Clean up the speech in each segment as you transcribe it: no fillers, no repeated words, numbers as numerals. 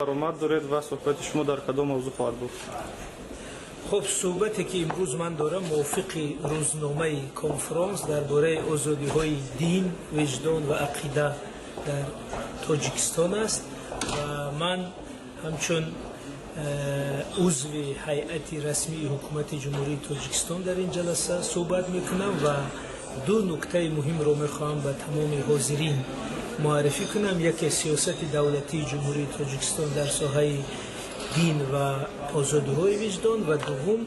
Баромад доред ва суҳбати шумо дар кадом мавзӯъ хоҳад буд? Хуб, суҳбате ки имрӯз ман дорам, мувофиқи рӯзномаи конфронс, дар бораи озодиҳои дин, виҷдон ва ақида дар Тоҷикистон аст ва ман ҳамчун узви ҳайати расмии ҳукумати Ҷумҳурии Тоҷикистон дар ин ҷаласа суҳбат мекунам ва ду нуктаи муҳимро мехоҳам ба тамоми ҳозирин муаррифӣ кунам. Яке сиёсати давлатии Ҷумҳурии Тоҷикистон дар соҳаи дин ва озодиҳои виҷдон ва дуввум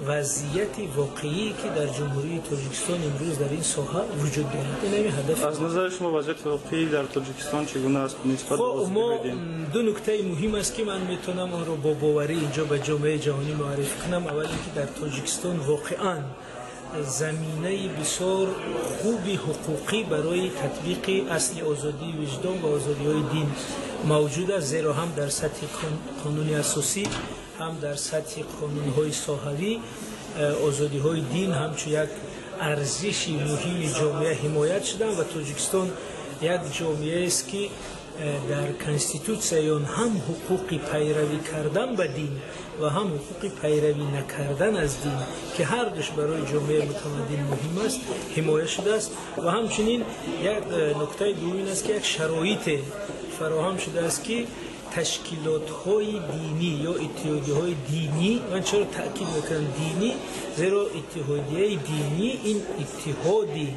вазъияти воқеие, ки дар Ҷумҳурии Тоҷикистон имрӯз дар ин соҳа вуҷуд дорад. Ин ҳамин ҳадаф. Аз назари шумо вазъияти воқеӣ дар Тоҷикистон чӣ гуна аст нисбат ба мо озодиҳои дин? Ду нуктаи муҳим аст, ки ман метавонам онро бо боварӣ инҷо ба ҷомеаи ҷаҳонӣ муаррифӣ кунам. Аввал ин ки дар Тоҷикистон воқеан заминаи бисёр хуби ҳуқуқӣ барои татбиқи асли озодии виҷдон ва озодиҳои дин мавҷуд аст, зеро ҳам дар сатҳи қонуни асосӣ, ҳам дар сатҳи қонунҳои соҳавӣ озодиҳои дин ҳамчун як арзиши муҳими ҷомеа ҳимоят шуданд ва Тоҷикистон як ҷомеаест, ки дар конститутсияи он ҳам ҳуқуқи пайравӣ кардан ба дин ва ҳам ҳуқуқи пайравӣ накардан аз дин, ки ҳардуш барои ҷомеаи мутамаддин муҳим аст, ҳимоя шудааст. Ва ҳамчунин як нуктаи дуввум ин аст, ки як шароите фароҳам шудааст, ки ташкилотҳои динӣ ё иттиҳодияҳои динӣ, ман чаро таъкид мекунам динӣ, зеро иттиҳодияи динӣ ин иттиҳоди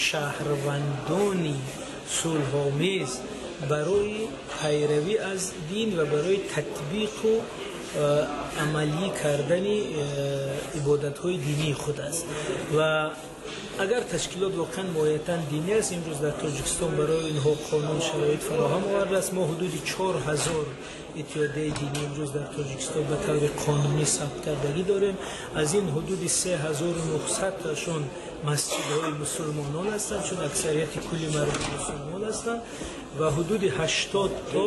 шаҳрвандони сулҳомез барои пайравӣ аз дин ва барои татбиқу амалӣ кардани ибодатҳои динии худ аст. Ва агар ташкилот воқеан моҳиятан динӣ аст, имрӯз дар Тоҷикистон барои инҳо қонун шароит фароҳам овардааст. Мо ҳудуди 4000 иттиҳодияи динӣ имрӯз дар Тоҷикистон ба таври қонунӣ сабт кардагӣ дорем. Аз ин ҳудуди 3900 ташон масҷидҳои мусулмонон ҳастанд, чун аксарияти кулли мардум мусулмон ҳастанд, ва ҳудуди 80 то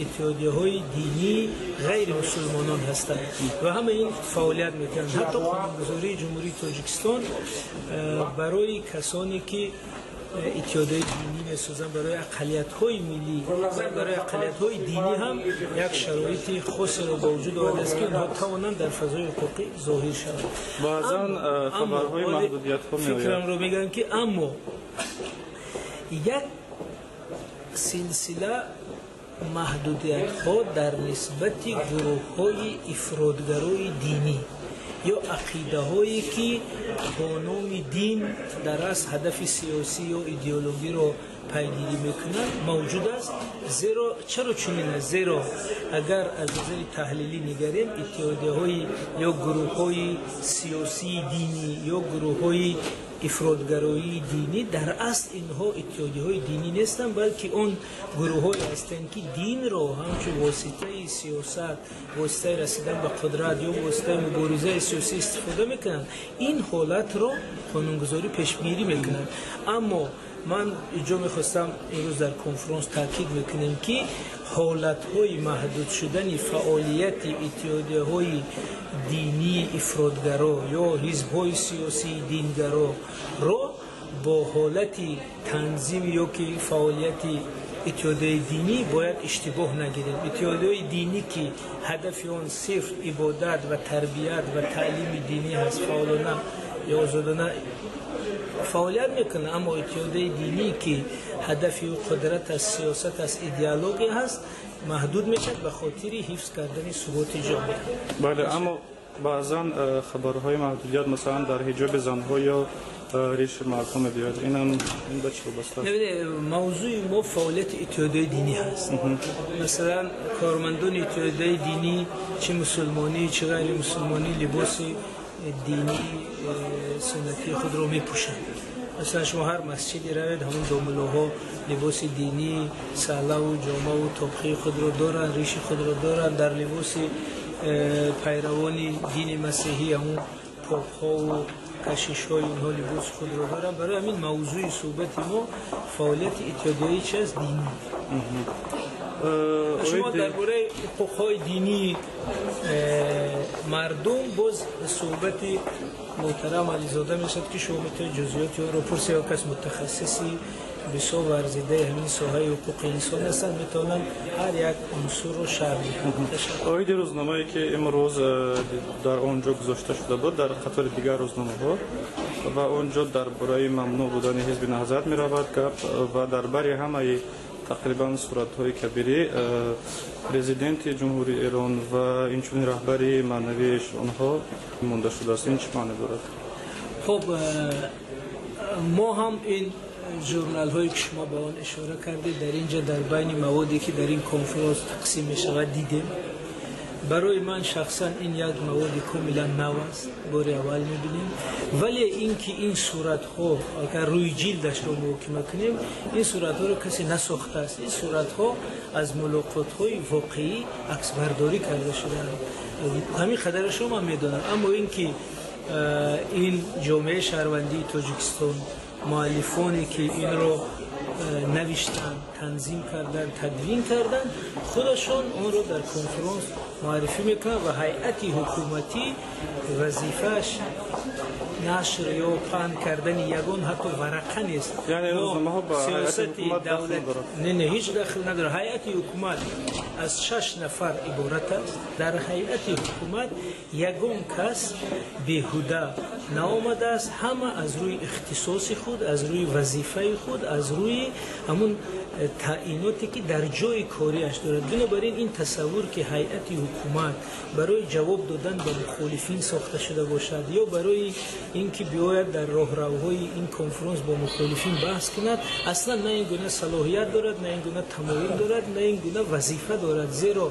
иттиҳодияҳои динии ғайри мусулмонон ҳастанд ва ҳама ин фаъолият мекунанд. Ҳатто қонунгузории Ҷумҳурии Тоҷикистон барои касоне ки иттиҳодияи динӣ месозанд, барои ақаллиятҳои миллӣ, барои ақаллиятҳои динӣ ҳам як шароити хосеро ба вуҷуд овардааст, ки онҳо тавонанд дар фазои ҳуқуқӣ зоҳир шаванд. Баъзан хабарҳои маҳдудиятҳо меояд. Фикрамро мегӯям, ки аммо як силсила маҳдудиятҳо дар нисбати гурӯҳҳои ифротгарои динӣ ё ақидаҳое, ки бо номи дин дар асл ҳадафи сиёсӣ ё идеологиро пайгирӣ мекунанд, мавҷуд аст. Зеро чаро чунин аст? Зеро агар аз назари таҳлилӣ нигарем, иттиҳодияҳои ё гурӯҳҳои сиёсии динӣ ё гурӯҳҳои ифротгароии динӣ дар асл инҳо иттиҳодияҳои динӣ нестанд, балки он гурӯҳҳое ҳастанд, ки динро ҳамчун воситаи сиёсат, воситаи расидан ба қудрат ё воситаи муборизаи сиёсӣ истифода мекунанд. Ин ҳолатро қонунгузорӣ пешгирӣ мекунад. Аммо ман инҷо мехостам, имрӯз дар конфронс таъкид мекунем, ки ҳолатҳои маҳдуд шудани фаъолияти иттиҳодияҳои динии ифротгаро ё ҳизбҳои сиёсии дингароро бо ҳолати танзим ё ки фаъолияти иттиҳодияи динӣ бояд иштибоҳ нагирем. Иттиҳодияи динӣ, ки ҳадафи он сирф ибодат ва тарбият ва таълими динӣ ҳаст, фаъолона ё озодона фаъолият мекунад, аммо иттиҳодияи динӣ, ки ҳадафи ӯ қудрат аст, сиёсат аст, идеология ҳаст, маҳдуд мешавад ба хотири ҳифз кардани суботи ҷомеа. Бале, аммо баъзан хабарҳои маҳдудият, масалан, дар ҳиҷоби занҳо ё риши мардҳо мебиёд. Инам ин ба чӣ вобаста аст? Мавзӯи мо фаъолияти иттиҳодияи динӣ ҳаст. Масалан, кормандони иттиҳодияи динӣ, чӣ мусулмонӣ, чӣ ғайри мусулмонӣ, либоси динии суннатии худро мепӯшанд. Масалан, шумо ҳар масҷиде равед, ҳамон домуллоҳо либоси динӣ, салаву ҷомаву тобхии худро доранд, риши худро доранд. Дар либоси пайравони дини масеҳӣ ҳамон попҳову кашишҳои онҳо либоси худро доранд. Барои ҳамин мавзӯи суҳбати мо фаъолияти иттиҳодияи чи аст? Динӣ. Шумо дар бораи ҳуқуқҳои динии мардум боз суҳбати муҳтарам Ализода мешавад, ки шумо метавонед ҷузъиёти онро пурсед. Ё кас мутахассиси Бисёр варзидаи ҳамин соҳаи ҳуқуқи инсон ҳастанд, метавонанд ҳар як унсурро шарҳ диҳанд. Оиди рӯзномае, ки имрӯз дар он ҷо гузошта шуда буд дар қатори дигар рӯзномаҳо, ва он ҷо дар бораи мамнӯъ будани Ҳизби Наҳзат меравад гап, ва дар бари ҳамаи тақрибан суратҳои кабирӣ президенти Ҷумҳурии Эрон ва инчунин раҳбари маънавиаш онҳо монда шудааст, ин чӣ маъне дорад? Хуб, мо ҳам ин журналҳое, ки шумо ба он ишора кардед, дар инҷа дар байни маводе, ки дар ин конференс тақсим мешавад, дидем. Барои ман шахсан ин як маводи комилан нав аст, бори аввал мебинем. Вале ин ки ин суратҳо, агар рӯи ҷилдашро муҳокима кунем, ин суратҳоро касе насохтааст. Ин суратҳо аз мулоқотҳои воқеӣ аксбардорӣ карда шудаанд. Ҳамин қадарашро ман медонам. Аммо ин ки ин ҷомеаи шаҳрвандии Тоҷикистон, муаллифоне, ки инро навиштанд, танзим карданд, тадвин карданд, худашон онро дар конференс муаррифӣ мекунанд ва ҳайати ҳукуматӣ вазифааш нашр ё паҳн кардани ягон ҳатто варақа нест. Сиёсати давлат не, ҳеҷ дахл надорад. Ҳайати ҳукумат аз шаш нафар иборат аст. Дар ҳайати ҳукумат ягон кас беҳуда наомадааст. Ҳама аз рӯи ихтисоси худ, аз рӯи вазифаи худ, аз рӯи ҳамун таъиноте, ки дар ҷои кориаш дорад. Бинобар ин, ин тасаввур, ки ҳайати ҳукумат барои ҷавоб додан ба мухолифин сохта шуда бошад ё барои ин ки биёяд дар роҳравҳои ин конференс бо мухолифин баҳс кунад, аслан на ин гуна салоҳият дорад, на ин гуна тамоюл дорад, на ин гуна вазифа дорад. Зеро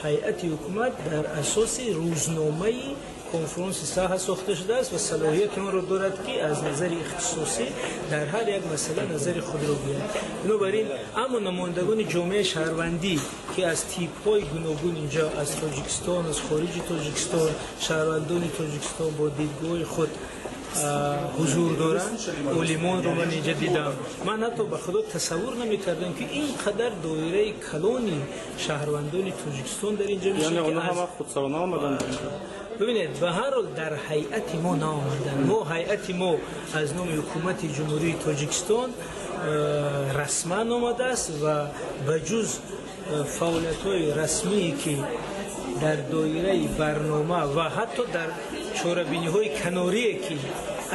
ҳайати ҳукумат дар асоси рӯзномаи конференси саҳа сохта шудааст ва салоҳияти онро дорад, ки аз назари ихтисосӣ дар ҳар як масъала назари худро гӯяд. Бинобар ин, аммо намояндагони ҷомеаи шаҳрвандӣ, ки аз типҳои гуногун инҷо аз Тоҷикистон, аз хориҷи Тоҷикистон, шаҳрвандони Тоҷикистон бо дидгоҳи худ ҳузур доранд, олимонро ман инҷа дидам. Ман ҳатто ба худо тасаввур намекардам, ки ин қадар доираи калони шаҳрвандони Тоҷикистон дар инҷа. Бибинед, ба ҳар ҳол дар ҳайати мо наомаданд. Мо, ҳайати мо аз номи ҳукумати Ҷумҳурии Тоҷикистон расман омадааст ва ба ҷуз фаъолиятҳои расмие, ки дар доираи барнома ва ҳатто дар чорабиниҳои канорие, ки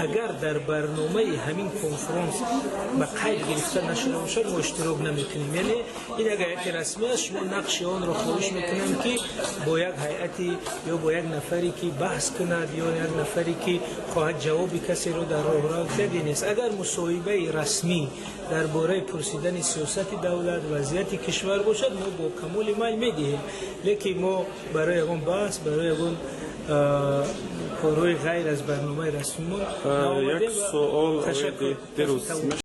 агар дар барномаи ҳамин конференс ба қайд гирифта нашуда бошад, мо иштирок намекунем. Яъне ин як ҳайати расмӣ аст. Шумо нақши онро, хоҳиш мекунам, ки бо як ҳайати ё бо як нафаре, ки баҳс кунад, ё як нафаре, ки хоҳад ҷавоби касеро дар роҳрав диҳад, нест. Агар мусоҳибаи расмӣ дар бораи пурсидани сиёсати давлат, вазъияти кишвар бошад, мо бо камоли майл медиҳем. Лекин мо барои ягон баҳс, барои ягон корҳои ғайр аз барномаи расмимон Як суол. Ташаккур. Дирӯз